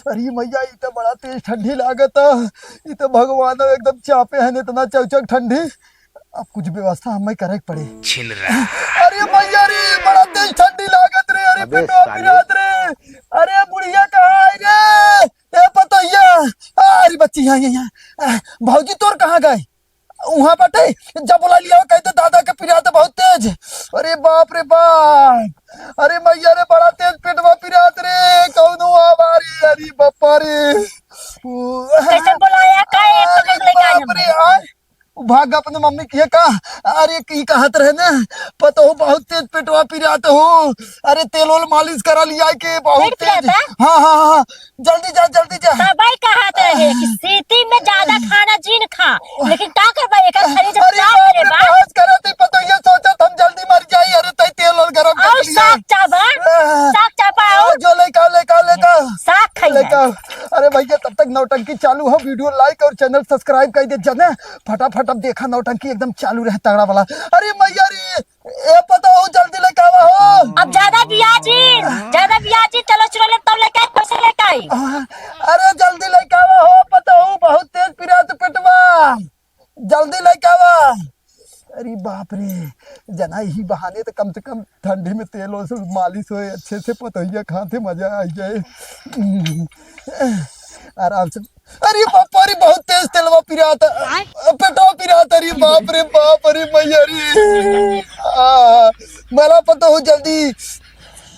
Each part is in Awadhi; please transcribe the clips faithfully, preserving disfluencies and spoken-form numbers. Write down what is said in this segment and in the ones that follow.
अरे मैया, ई त बड़ा तेज ठंडी लागत। ई त भगवान एकदम चापे हैं, इतना चौचक ठंडी। अब कुछ व्यवस्था हमें करे के पड़े। छिनरा। अरे मैया रे, बड़ा तेज ठंडी लागत रे। अरे अबे पेटवा साले। पिरात रे। अरे बुढ़िया कहाँ है रे? ए पतोहिया। अरे बच्ची, यहाँ, यहाँ, यहाँ। आ, भौजी तोर कहाँ गए? उहाँ बाटे, जब बोला लिया, कहते दादा के पिरात बहुत तेज। अरे बाप रे बाप, अरे मैया रे, बड़ा तेज पेटवा पिरात रे, कौनो आवा रे, अरे बापा रे। उ-, कैसे बोलाया, का एक अरे पकड़ ले का बाप रे, हमने? आय, उ भाग अपने मम्मी किहे का, अरे की कहत रहे ने, पतोहू बहुत तेज पेटवा पिरात हो, अरे तेल ओल मालिश करा लिया के, बहुत पेट तेज। पिरात है? हाँ, हाँ, हाँ, हाँ। जल्दी जा, जल्दी जा। तबई कहत रहे कि सीटी में ज्यादा खाना जिन खा, लेकिन का करबा, एकर शरीर जब अरे चाप बाप रे रे बा। बहस करत ही पतोहिया सोचत हम जल्दी मर जाई। अरे तई तेल और गरम कर और लिया। साग चाबा, आह। साग चाबा और आह, जो लेका, लेका, लेका। साग खाई लेका। है। अरे भैया तब तक नौटंकी चालू हो, video like और channel subscribe कर दे जने। फटाफट अब देखा नौटंकी एकदम चालू रहे तगड़ा वाला। अरे मैया रे, ए पतोहू, जल्दी लेके आवा हो। अब ज्यादा बियाजी, ज्यादा बियाजी, चलो चुरा ले, तब लेके आई, पैसे लेके आई। आ, अरे जल्दी लेके आवा हो पतोहू, बहुत तेज पिरात पेटवा, जल्दी लेके आवा। अरे बाप रे, जना यही बहाने तो कम से कम ठंडी में तेल ओल मालिश होए, अच्छे से पतोहिया खाते मजा आ जाए। आराम से। अरे बाप रे, बहुत तेज तेलवा पिरात, आय। पेटवा पिरात, अरे बाप रे बाप, अरे मैया रे। आ, मला पतोहू जल्दी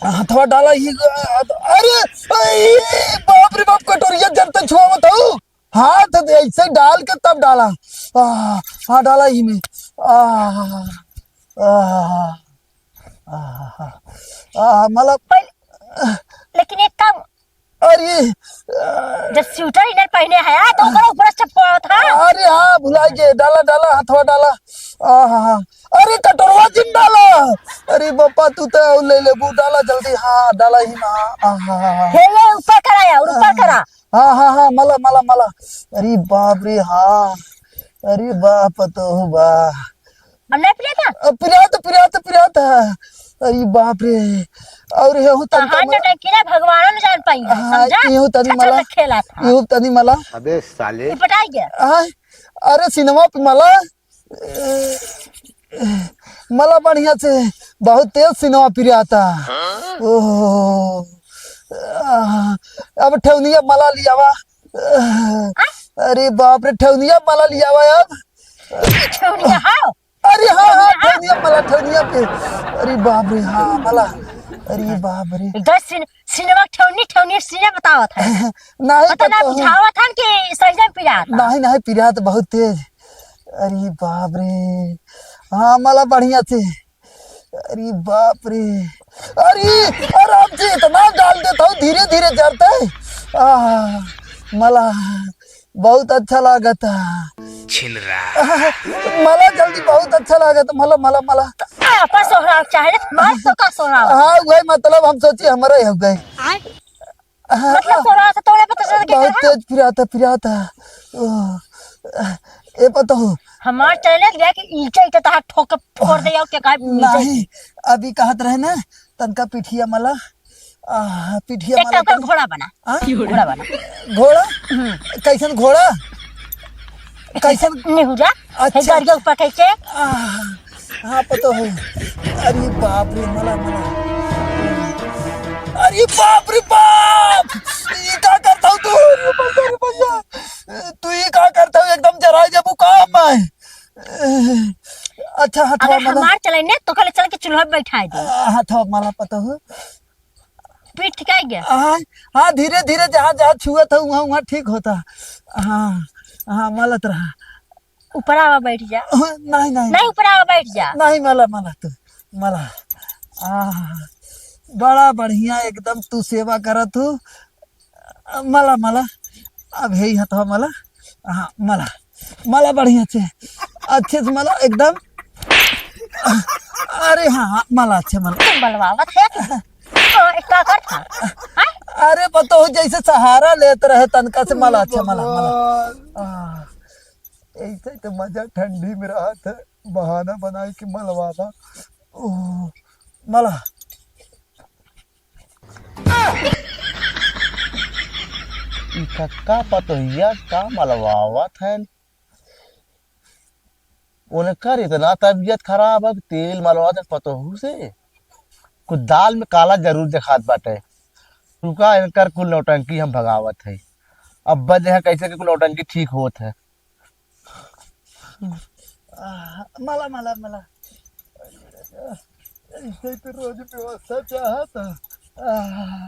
हथवा डाला ही। अरे, अरे बाप रे बाप, कटोरिया जब तक छुआवत हो, हाथ ऐसे डाल के तब डाला। आ, हाँ, डाला ही में। आ, आ, आ, आ, मला पहले, लेकिन एक काम, अरे, जब स्वेटर इनर पहने है, तो ओकरा ऊपर से चप्पल था। अरे हाँ, भुला गए। डाला, डाला, हथवा डाला। आहा, अरे, कटोरवा जिन डाला। अरे, बापा, तू तो ले लेबू। डाला जल्दी, हाँ, डाला ही ना। आहा, हे, ये ऊपर करा यार, ऊपर करा। हाँ, हाँ, हाँ, मला, मला, मला। अरे, बाप रे, हाँ। अरे, बाप तो बा। अब नहीं पिरात? अब पिरात, पिरात, पिरात है। अरे बाप रे। और हेहू तनी कहाँ मला नटंकी रे, भगवान न जान पाई है, हाँ, समझा? हेहू तनी अच्छा, मला। अच्छा खेला था। हेहू तनी मला। अबे साले। ये पटाई गया। हाँ, अरे सिनेमा पे मला। मला बढ़िया से, बहुत तेज सिनेमा पिरात। ओह। आह, अब ठेवनिया मला लियावा। अरे बाप रे, ठेवनिया मला लियावा अब। ठेवनिया, हाँ। अरे हाँ, हाँ, ठेवनिया? ठेवनिया मला, ठेवनिया पे। अरे बाप रे, हाँ, मला। अरे बाप रे। इधर सिन-, सिनेमा ठेवनी, ठेवनी सीने बतावत है। नहीं पता ना, पता हो। बुझावत हन कि सही में पिरात। नहीं, नहीं, पिरात बहुत तेज। अरे बाप रे। हाँ, मला बढ़िया से। अरे बाप रे। अरे, आराम से इतना डाल देता हूँ, धीरे धीरे जरते। आह, मला बहुत अच्छा लागत। छिनरा। मला जल्दी बहुत अच्छा लागत। मला, मला, मला। आपा सोहराव चाहे, मार तो का सोहराव? हाँ, वही मतलब हम सोची हमारा ही हो गए। आय? हाँ, मतलब हाँ। सोहराव से तोड़े पे तो सर के बहुत कहा? तेज पिरात, पिरात। ओह, ए पतोहू। हमार चैलेंज गया कि ईंटे, ईंटे तहार ठोक के फोड़ दे, और क्या कहे नीचे? नहीं, अभी कहत रहे ना, तनका पिठिया मला। आह, पिठिया एक मला काम कर, तनी। घोड़ा बना। हाँ? घोड़ा बना। घोड़ा? हम्म। कैसन घोड़ा? कैसन? निहुरा। अच्छा। हे गाड़िया ऊपर कैसे? आह, हाँ, पतोहू। अरे बाप रे, मला, मला। अरे बाप रे बाप! ई का करता हूँ तू? अरे भैया, अरे भैया। तू ई का करता हूँ? एकदम जराई जबू काम है। अच्छा, हथवा अगर मला। हमार चले ने, तो कल चल के चूल्हा पे बैठाए दे। आ, हथवा मला पतोहू। पीठ ठिकाई गया? हाँ, हाँ, धीरे धीरे जहाँ जहाँ छुअत है, वहाँ वहाँ ठीक होता। हाँ, हाँ, मलत रहा। ऊपर आवा, बैठ जा। हाँ, नहीं, नहीं। नहीं, ऊपर आवा, बैठ जा। नहीं, मला, मला तू, मला। आह, बड़ा बढ़िया, एकदम तू सेवा करत हो। मला, मला। अब हे हथवा मला। हाँ, मला। मला बढ़िया से। अच्छे से मला, एकदम। अरे हाँ, हाँ, मला अच्छे मला। तुम बलवावत है कि? तो एक का कर था? हाँ? अरे, पतोहू जैसे सहारा लेत रहे, तनका से मला अच्छे मला, मला। आह। ऐसे तो मजा ठंडी में रहत है, बहाना बनाए के मलवावा। ओह, मला। ई कक्का पतोहिया का मलवावत हैं? उनकर इतना तबीयत खराब है कि तेल मलवावत हैं पतोहू से। कुछ दाल में काला जरूर देखात बाटे। रुका, इनकर कुल नौटंकी हम भगावत है। अब देखा कैसे कि कुल नौटंकी ठीक होत है। आह, मला, मला, मला। ऐसे तो रोज व्यवस्था चाहत। आह,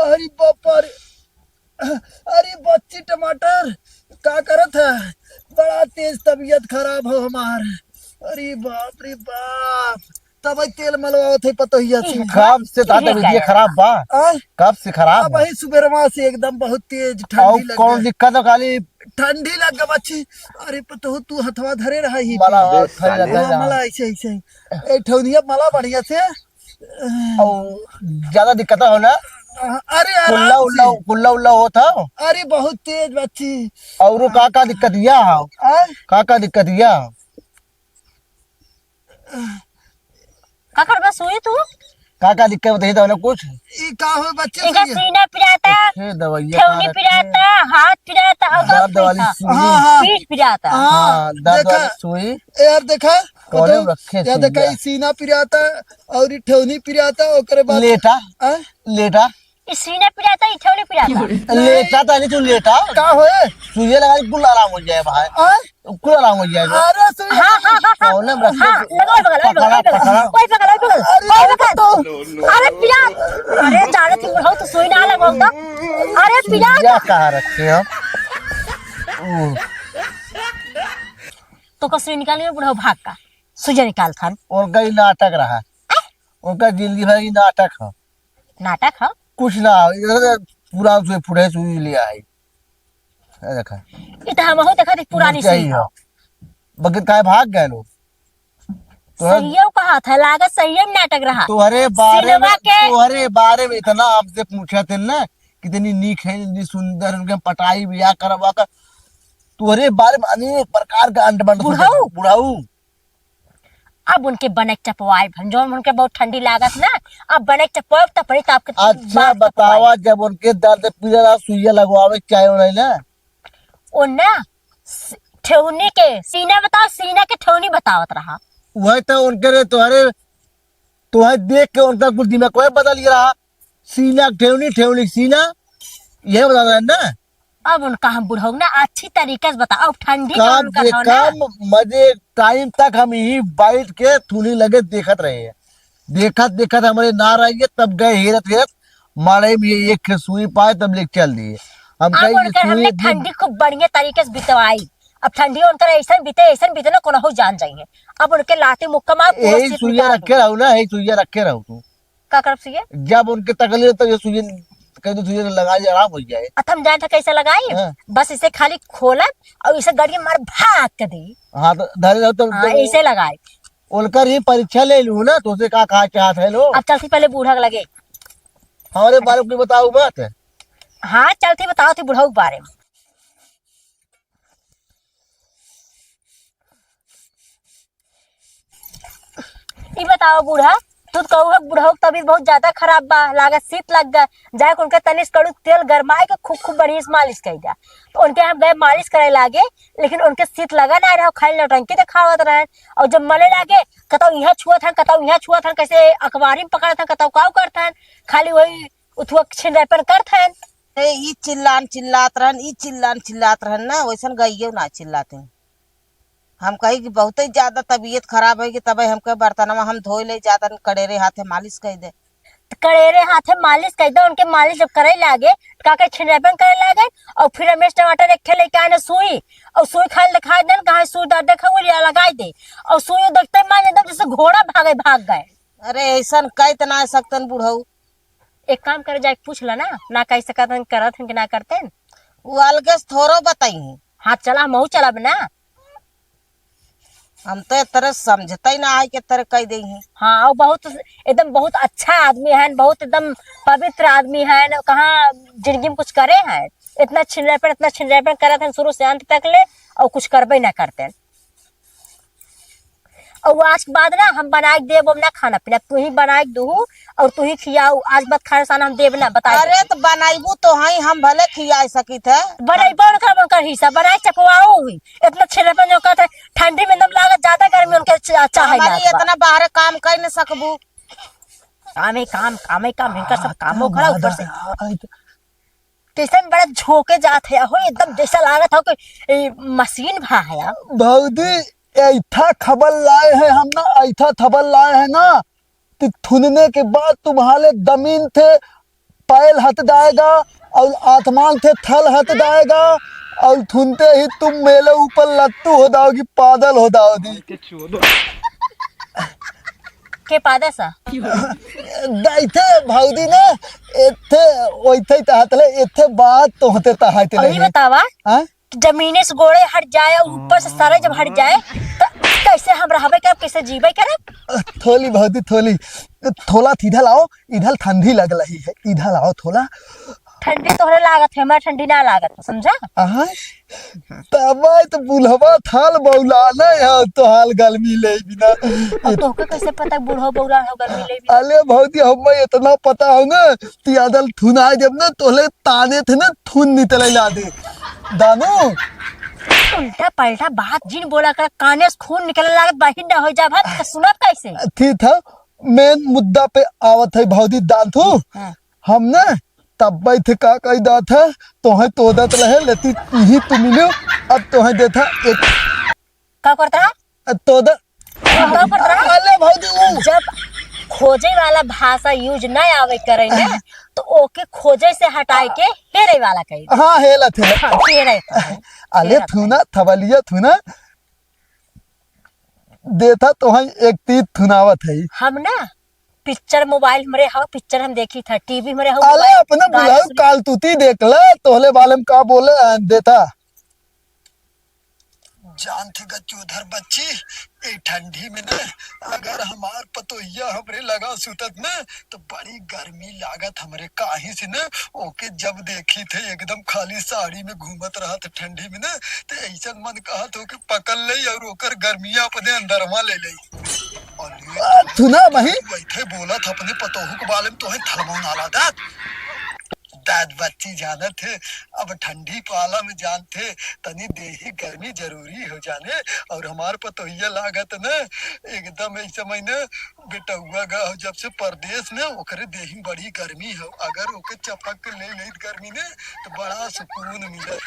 अरे बापा रे। अरे बच्ची टमाटर, का करत है? बड़ा तेज तबीयत खराब हो हमार। अरे बाप रे बाप। तब तेल मलवावत है पतोहिया से। कब से दादा तबीयत खराब बा? आय? कब से खराब अब बा? वही सुबेरवा से एकदम बहुत तेज ठंडी और लग कौन गई। दिक्कत है खाली? ठंडी लग गई बच्ची। अरे पतोहू तू हथवा धरे रहा ही। मला हाथ धरे रहा, हाँ, मला ऐसे, ऐसे। ए, ठौनिया मला बढ़िया से। और ज्यादा दिक्कत हो ना? अरे आराम कुल्ला उल्ला, से। कुल्ला उल्ला होत हो? अरे बहुत तेज बच्ची। और का का दिक्कत या हो? आय? का का दिक्कत या हो? का करबा सुई तू? का का दिक्कत बताई तो ना कुछ? ई का हो बच्चे इनका से? सीना पिराता, हे दवाइया ठेवनी कहाँ रखे? पिराता, हाथ पिराता, और दर्द वाली सुई। हाँ, हाँ। पीठ पिराता। हाँ, हाँ, दर्द देखा? वाली सुई। यार देखा, कौने बताओ, रखे यार देखा, सुइया? ई सीना पिराता और ई ठेवनी पिराता, ओकरे बाद लेटा, हाँ? लेटा। ई सीना पिराता, ई ठेवनी पिराता। लेटा तो नहीं तू लेटा। का होए? सुइया लगा के कुल आराम हो जाए भाई। हाँ? कुल आराम हो जाए। अरे सुइया। हाँ, हाँ, हाँ, हाँ। कौने में रखे? हाँ, लगा, लगा, लगा, पकड़ा, लगा, लगा। पकड़ा। ओए पकड़, ओए पकड़, अरे ओए पकड़। तो। अरे पिया, अरे जाने तुम रहो तो सुई ना लगवाओ तो। अरे पिया। सुइया कहाँ रखे हो? ओ। तो का सुई निकाल लियो बुढ़ऊ भाग का। सुइया निकाल थान। उनका ही नाटक रहा। आ? उनका जिंदगी भर ही नाटक है। नाटक है? कुछ ना हो, इधर से पूरा उसे फुटे सुई लिया है। ये देखा। ई तो हमहू देखा थी पुरानी मर जाई सुई हो। हो। बगैर काहे भाग गए लोग? तोहरे सहियो कहा था, लागत सहियो में नाटक रहा। तोहरे बारे सिनेमा में, के तोहरे बारे में इतना हमसे पूछा थे ना, कितनी नीक है, इतनी सुंदर, उनके पटाई बियाह करवा कर, तोहरे बारे में अनेक प्रकार का अंड बंड बुढ़ऊ। बुढ़ऊ। अब उनके बनेक चपवाइब हम, जौन उनके बहुत ठंडी लागत ना, अब बनेक चपवाइब तब पड़ी तो आपके अच्छा बात बतावा, चपवाइब। जब उनके दर्द पीड़ा रहा, सुइया लगवावे के चाहे उन्हें ना? ओ ना, स-, ठेहुनी के, सीना बताओ, सीना के ठेहुनी बतावत रहा। वही तो उनके रे तोहरे, तोहरे देख के उनका कुछ दिमाग कोई बदल गया रहा। सीना ठेहुनी, ठेहुनी सीना, यह बता रहे हैं ना? अब उनका हम बुढ़ऊ ना अच्छी तरीके से बताओ। अब ठंडी का का उनका दे-, हो ना? कम मजे टाइम तक हम यही बैठ के थूनी लगे देखत रहे हैं। देखत देखत हमरे ना रहिए, तब गए हेरत हेरत, मारे में ये एक ठे सुई पाए, तब लेके चल दिए। हम अब कहे, ये उनकर सुई हमने एक ठे ठंडी खूब बढ़िया तरीके से बितवाई। अब ठंडी उनकर ऐसन बीते, ऐसन बीते ना, कोनो हो जान जाइए। अब उनके लाठी मुक्का मार, पूरा यही सीट सुइया निकाल रखे दो। रहो ना, यही सुइया रखे रहो तू। का करब सुइया? जब उनके तकलीफ तो ये सुइया, कह दो सुइया लगा दे, आराम हो जाए। अब हम जान था कैसे लगाई? हाँ। बस इसे खाली खोलब और इसे गड़िया मार भाग के दी। हाँ, तो धरे रहो तो, हाँ, तो इसे लगाई। उनकर ही परीक्षा ले लूँ ना, तो उसे का कहा चाहत है लोग? अब चलती पहले बूढ़ा के लगे। हमारे बारे में कोई बताओ मत। हाँ, चलती बताओ थी बुढ़ऊ के बारे में। ई बताओ बूढ़ा, तू तो कहू है बुढ़ऊ के तबीयत बहुत ज्यादा खराब बा, लागत शीत लग गए, जाए के उनके तनी से कड़ू तेल गरमाए के खूब, खूब बढ़िया से मालिश कर जा। तो उनके हम गए मालिश करे लागे, लेकिन उनके शीत लगा ना रहा, खाली नौटंकी दिखावत रहे। और जब मले लागे, कतौ यहाँ छुअत हन, कतौ यहाँ छुअत हन, कैसे अखबारी में पकड़त हन, कतौ काऊ करत हन, खाली वही उथुआ छिनरापन करत हन। ए, ई चिल्लान चिल्लात रहन, ई चिल्लान चिल्लात रहन ना, वैसन गइयो ना चिल्लाते। हम कही कि बहुते ज्यादा तबीयत खराब है कि तबे हमके बर्तनवा हम धोए ले जातन, कड़ेरे हाथे मालिश कर दे। त कड़ेरे हाथे मालिश कर दे, उनके मालिश जब करे लागे, त का करे, छिनरापन करे लागे, और फिर रमेश टमाटर एक ठे लेके आए ना सुई, और सुई खाए दिखाई देन, कहा सुई दर्द देखा वो लिया लगाई दे, और सुई देखते मान एकदम जैसे घोड़ा भागे भाग गए। अरे ऐसन कह त ना सकतन बुढ़ऊ। एक काम करे, जाके पूछ ला ना, ना कह सकत हन, करत हन कि ना करते हन। वो अलगे से थोड़ो बताई हैं। हाँ, चला, हमहू चलब ना। हम तो ए तरह समझते ही ना आए के तरह कह दे हैं। हाँ, वो बहुत, एकदम बहुत अच्छा आदमी है, बहुत एकदम पवित्र आदमी है, कहाँ जिंदगी में कुछ करे हैं, इतना छिनरापन, इतना छिनरापन करत हैं शुरू से अंत तक ले, और कुछ करबे ना करते हैं। और आज के बाद ना हम बनाए के देब ना खाना पीना, तू ही बनाए के दूहू और तू ही खियाऊ। आज के बाद खाना साना हम देब ना, बता दे। अरे तो बनाइबू तो हई, हम भले खियाए सकित है। बनैबो उनकर, उनकर हिस्सा बनाए चपवाओ हुई। इतना छेड़ापन जो कहते, ठंडी में एकदम लागत ज्यादा गर्मी उनके च-, चाहे हमारी लागत बा। इतना बाहर काम कर न सकबू। कामे काम, कामे काम, इनका सब कामो खड़ा, ऊपर से। कैसे बड़ा झोंके जात है हो, एकदम जैसा लागत हो कि ए, मशीन भा है। भौजी, ऐथा खबर लाए हैं हम ना, ऐथा खबर लाए हैं ना कि थुनने के बाद तुम्हारे जमीन थे पैल हट जाएगा और आसमान थे थल हट जाएगा और थुनते ही तुम मेरे ऊपर लत्तू हो जाओगी, पागल हो जाओगी। के पादा सा? दैथे भौजी ने, एथे ओइथे तहत ले, एथे बात तोहते तहाइत और ये नहीं। बतावा, हाँ? कि जमीने से गोड़े हट जाए और ऊपर से सरे जब हट जाए, तो कैसे हम रहबे करब, कैसे जीबे करब? थोली भौजी, थोली, थोला इधर आओ, इधर ठंडी लग रही है, इधर आओ थोला। ठंडी तोहरे लागत है, हमरा ठंडी ना लागत है, समझा? अहाँ, तब तो बुढ़वा थाल बौलाना है, तो हाल गर्मी ले बिना। और तोहके कैसे पता बुढ़वा बौलाना हो गर्मी ले बिना? अले भौजी, हमें इतना पता हो ना, ती आदल थुनाए जब ना, तोहले ताने थे ना, थुन निकले ला दे। दानू। उल्टा पल्टा बात जिन बोला कर, काने से खून निकले लागत, बाहिर ना हो जा भाई, तो सुनत कैसे? ठीक था, मेन मुद्दा पे आवत है भौजी, दान थू। हाँ। हम ना तब्बै थे का कही दात है, तोहे तोदत रहे, लेती इही तू मिलो, अब तोहे देथा एक। का करत रहा? अ, तोदत। का करत रहा? अले भौजी, ऊ जब खोजे वाला भाषा use ना आवे करे ना, तो ओके खोजे से हटाए के हेरे वाला कही। हाँ, हेला थे। हाँ, हेरे। अले हेरा थुना, थबलिया थुना। देथा तोहे एक तीत थुनावत है। हम ना पिक्चर मोबाइल हमरे हव, पिक्चर हम देखी था, टीवी हमरे हव, अले मोबाइल, अपने गाड़ी बुलाओ, सुनी। काल तूती देख ले, तोहले बाले में का बोले, आ, देता। जान थे गच्चोधर बच्ची, ए ठंडी में न, अगर हमार पतोहिया हमरे लगा सुतत न, तो बड़ी गर्मी लागत हमरे, काहे से न, ओके जब देखी थे एकदम खाली साड़ी में घूमत रहत ठंडी में न, तो ऐसन मन कहत हो कि पकड़ ले और ओकर गर्मिया अपने अंदरवा ले ले। अरे, आ, थुना बही। तू ऐथे बोलत अपने पतोहू के बारे में, तोहे थलमौन आला दाद। दाद बच्ची जानत है, अब ठंडी पाला में जानत है, तनी देही गर्मी जरूरी हो जाने। और हमार पतोहिया लागत न, एकदम ऐसे महीने बेटौआ गा हो जब से परदेस में, ओकरे देही में बड़ी गर्मी हो। अगर ओके चपक के ले लेत गर्मी ने, तो बड़ा सुकून मिलत।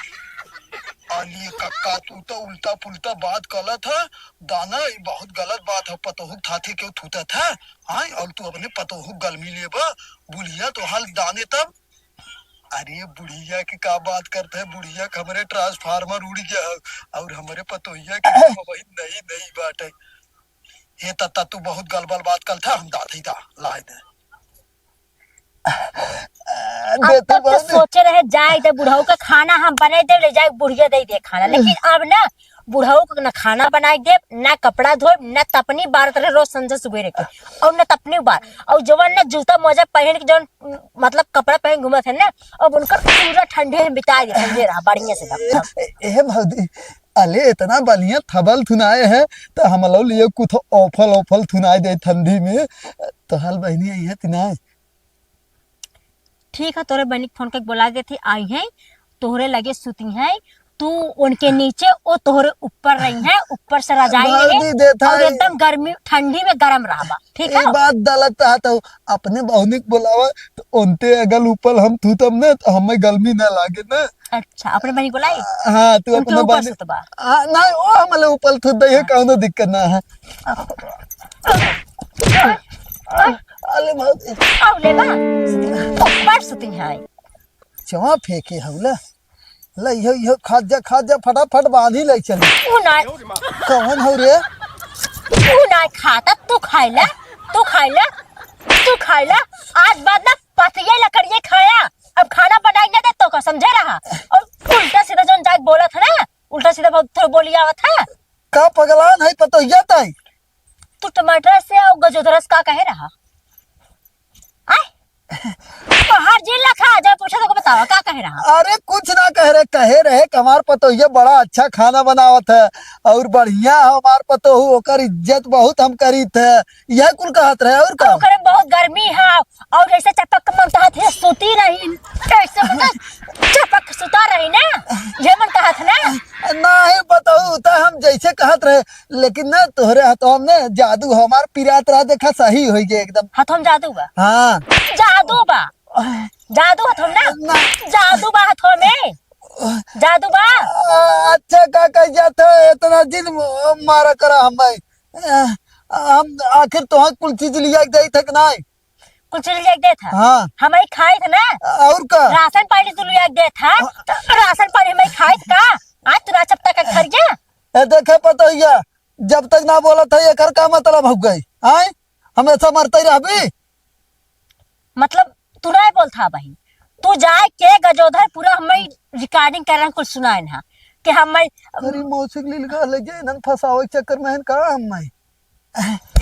अली कक्का, तू तो उल्टा पुल्टा बात कलत है। दाना, ई बहुत गलत बात है, पतोहू थाथे क्यों थूतत है? हाँ, और तू अपने पतोहू गलमी लेबा, बुढ़िया तो हाल दाने तब। अरे बुढ़िया की का बात करत है, बुढ़िया के हमरे ट्रांसफार्मर उड़ गया है, और हमरे पतोहिया की वही नई नई बात है। हे तत्ता, तू बहुत गलबल बात करत है, हम दात ही दा, लाए दे। अब तक तो सोचे रहे, जाए दे बुढ़ऊ का खाना हम बनाए दे, ले जाए बुढ़िया दे दे खाना, लेकिन अब ना बुढ़ऊ का ना खाना बनाए दे, ना कपड़ा धोए, ना तपनी बार करे रोज संझा सुबेरे के, और ना तपनी बार, और जवन ना जूता मोजा पहन के जवन, मतलब, कपड़ा पहन घूमत है ना, अब उनकर पूरा ठंडे में बिता दे, ठंडे रहा बढ़िया से एकदम। ए, ए भौजी, अले इतना बढ़िया थबल थुनाए है, तो हम लोग लिए कुछ ऑफल ऑफल थुनाए दे ठंडी में, तो हाल बहनी आई है तिनाए। ठीक है, तोरे बहनी के फोन करके बोला देती, आई हैं, तोहरे लगे सुती हैं, तू उनके नीचे, वो तोहरे ऊपर रही हैं, ऊपर से रजाई ले, भौजी देता और है। एकदम गर्मी, ठंडी में गरम रहबा, ठीक है? बात गलत है, तो अपने बहनी के बोलावा, तो उनते अगल ऊपर हम थूतम ना, तो हमें गर्मी ना लागे ना। अच्छा, अपने बहनी बोलाई? हाँ, तू उनके अपने ऊपर बहनी सुतबा? हाँ, नहीं, वो हमारे ऊपर थूत दे, हाँ। कौनो दिक्कत ना है। अले भौजी। आओ ले बा। ऊपर सुती है। चवा फेंके हौला। ले, इहो, इहो, खात जा, खात जा, फटाफट बांधी ले चली। ऊ ना। कौन हौ रे? ऊ ना खाता, तू खाइला, तू खाइला, तू खाइला। आज बाद ना पतिया लकड़िए खाया। अब खाना बनाई ना दे तो का, समझे रहा? और उल्टा सीधा जौन जाके बोलत है ना, उल्टा सीधा बहुत थोड़ा बोली आवत है। का पगलान है पतोहिया ताई? तू टमाटर से और गजोदरा से का कहे रहा? आय? का हर जिन लखा, जब पूछा तो बतावा, का कहे रहा? अरे कुछ ना कहे रहे, कहे रहे कि हमार पतोहिया बड़ा अच्छा खाना बनावत है और बढ़िया है हमार पतोहू, ओकर इज्जत बहुत हम करीत है, यह कुल कहत रहे। और का? ओकरे बहुत गर्मी है और जैसे चपक के मन कहत है, सूती रही, ऐसे मतलब चपक के सुता रही ना, ये मन कहत ना। नहीं पतोहू, तो हम जैसे कहत रहे, लेकिन ना तोहरे हथवा में जादू हमार पिरात रहा, देखा सही हो गए एकदम। हथवा में जादू बा? हाँ। जादू बा? जादू हथवा में ना? ना। जादू बा हथवा में? जादू बा? आ, अच्छा का कह जात है, इतना जिन मारा करा हमें। आ, हम आखिर तोहर कुल चीज लिया के देत है कि नहीं? कुल चीज लिया के देत है? हाँ। हमें खाइत है ना? और का? राशन पानी तू लिया के देत है? हाँ। तो राशन पानी हमें खाइत का? आज तू ना चपटा का घर गया? ए देखे पतोहिया, जब तक ना बोलत है, एकर का मतलब हो गई? आय? हमेशा मरते ही रहबी? मतलब, तू ना बोलता बहिन, तू जाए के गजोधर पूरा हमें recording करन कुल सुनाए ना कि हमें तेरी मौसी के लिए लगा ले जे इन्हन फंसावे के चक्कर में हन का हमें?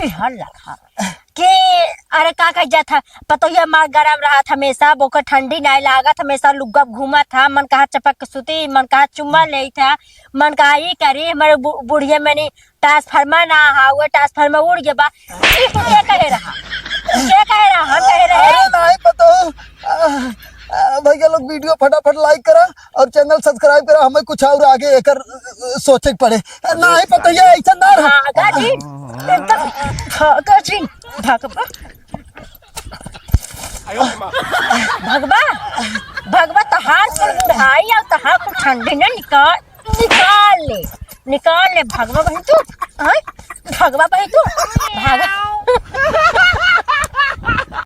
ई हर लखा कि अरे का कह जात है, पतोहिया मार गरम रहत हमेशा, बोकर ठंडी नहीं लागत, हमेशा लुग्गा घूमत है, मन कहा चपक के सुती, मन कहा चुम्मा लेत है, मन कहा ई करी, हमारे बु-, बुढ़िया में नहीं ट्रांसफार्मर ना हा, वो ट्रांसफार्मर उड़ गया बा। ई तू के कहे रहा? के कहे रहा? हम कहे रहे? अरे नहीं पतोहू। आ, आ, भैया लोग वीडियो फटाफट like करा और चैनल सब्सक्राइब करा, हमें कुछ और आगे एकर, अ, सोचे के पड़े। नहीं पतोहिया, ऐसा ना रहा। भागा जी, एकदम भागा जी, भगवा। भगवा, भगवा, तहार कुल बुढ़ाई और तहार कुल ठंडी ना निकाल, निकाल ले, निकाल ले, भगवा बहिन तू, हाँ? भगवा बहिन तू, भागा।